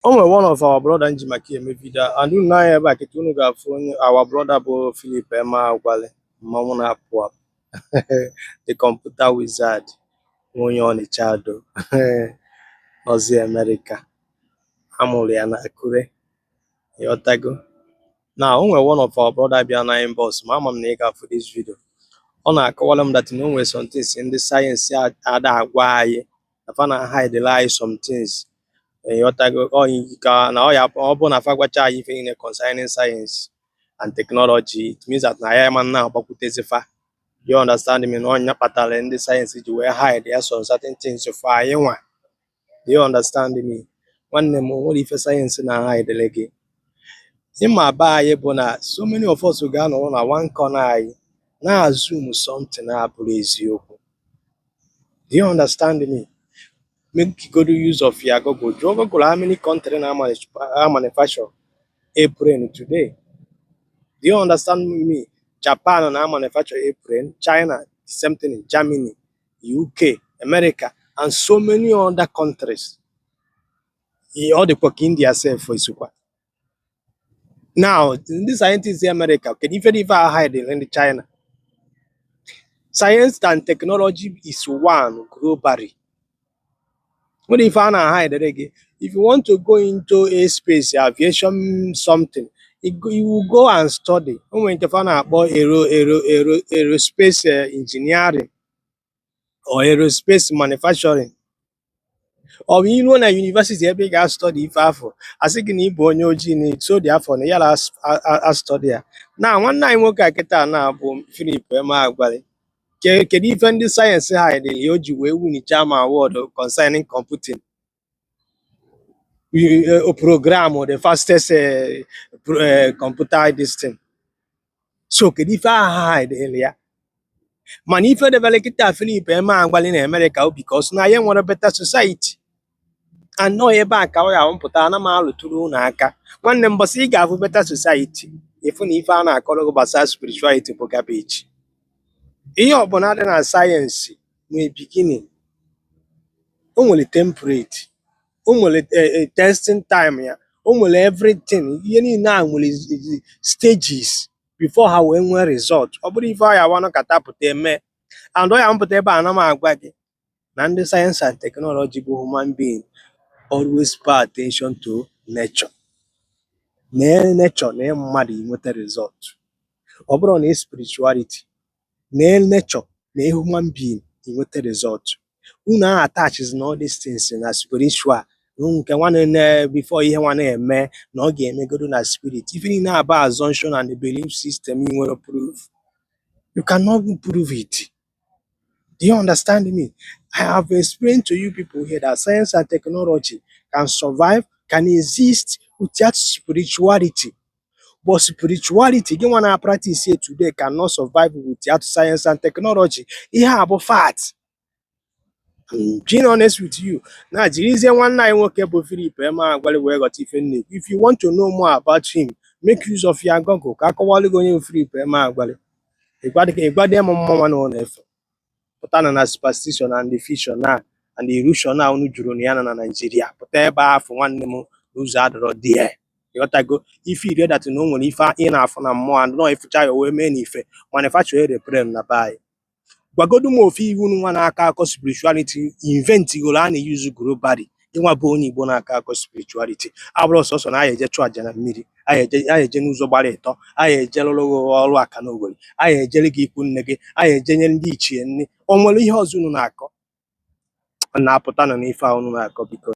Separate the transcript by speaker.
Speaker 1: O nwere one of our brother nji maka eme video and unu n'anya ebe a kịta, unu ga-afụ onye our brother bụ Philip Emeagwali, mmanwụ na-apụ apụ, the computer wizard, onye Ọnịcha Ado nọzi Amerịka, amụrụ ya na Akure, ịghọtago? Na o nwere one of our brother bịa na inbox ma ama m na ị ga-afụ this video. Ọ na-akọwara m that na o nwere some things ndị sayensị ada agwa anyị, na fa na hide anyị some things, ịghọtago? Ọ yi ka na ọ ya ọ bụ na fa gwacha anyị ife niile concerning science and technology, it means that na ya ma na-agbakwutezi fa. You understand me? Na ọnya kpatara ndị sayensị ji wee hide ya some certain things for anyị nwa. Do you understand me? Nwanne m, o nwere ife sayensị na hide gị. Ịma be anyị bụ na so many of us ga-anọrọ na one corner, anyị na-assume something na-abụrụ eziokwu. Do you understand me? Make good use of your Google. Jụọ Google how many country na manufacture airplane today. Do you understand me? Japan na manufacture airplane, China the same thing, Germany, UK, America and so many other countries. Ọ dịkwa ka India sef esokwa. Now, ndị scientists America, kedu ife dị ife a hide ndị China? Science and technology is one globally. Nwere ife a na-hide gị? If you want to go into a space aviation something, you will go and study. O nwere nke fa na-akpọ aerospace engineering or aerospace manufacturing. Ọ bụ iruo na university ebe ị ga-study ife afọ, asị gị na ị bụ onye ojii na so dị afọ na yara a-study ya. Na nwanne anyị nwoke a kịta na-abụ Philip Emeagwali, kedu ife ndị sayensị hide ya o ji wee winichaa ma award concerning computing program, the fastest computer this thing? So kedu ife aha hide ya? Mana ife debere kịta Philip Emeagwali na America bụ because na ya nwere better society. Anọ ebe a ka ọ ya mpụta ana m alụtụrụ unu aka. Nwanne m, mbọsị ị ga-afụ better society, ịfụ na ife a na-akọrọ gị gbasara spirituality bụ garbage. Ihe ọbụla dị na sayensị nwee beginning, o nwere temperate, o nwere testing time ya, o nwere everything. Ihe niile a nwere stages before ha wee nwee result. Ọ bụrụ ife ọ ya wanọkata pụta eme and ọ ya mpụta ebe a, ana m agwa gị na ndị science and technology bụ human being, always pay attention to nature. Nee nature na mmadụ, inweta result. Ọ bụrụ na spirituality, nee nature na human being, inweta result. Unu a attaches na all these things na spiritual nke nwanne na before ihe nwa na-eme na ọ ga-emegodo na spirit. Ife niile aba assumption and belief system ị nwere proof, you cannot prove it. Do you understand me? I have explained to you people here that science and technology can survive, can exist without spirituality. But spirituality, gị nwa na practice here today, cannot survive without science and technology. Ihe a bụ fact. I'm being honest with you. Na jirizie nwanne anyị nwoke bụ Philip Emeagwali wee ghọta ife m na-ekwu. If you want to know more about him, make use of your Google ka akọwalụ gị onye bụ Philip Emeagwali. Ịgwade m mmanwa na ọ na-efe. Pụta na superstition and the fiction na and the illusion a unu juru na ya na Nigeria. Pụta ebe afọ, nwanne m, n'ụzọ adọrọ dị ya. Ịghọtago? Ife ire that na o nwere ife ị na-afụ na mmụọ and nọ ịfụcha ya wee mee n'ife manufacture aeroplane na be anyị. Gwagodu m ofu iwu unu nwa na-akọ akọ spirituality invent goro a na-use globally. Ịnwa bụ onye Igbo na-akọ akọ spirituality, abụrụ sọsọ na anyị eje chụọ aja na mmiri, anyị eje, anyị eje n'ụzọ gbara ịtọ, anyị eje lụrụ gị ọrụ aka na Owerri, anyị ejere gị ikwu nne gị, anyị eje nye ndị ichie nne. O nwere ihe ọzọ unu na-akọ? Ọ na-apụta na n'ife a unu na-akọ, biko.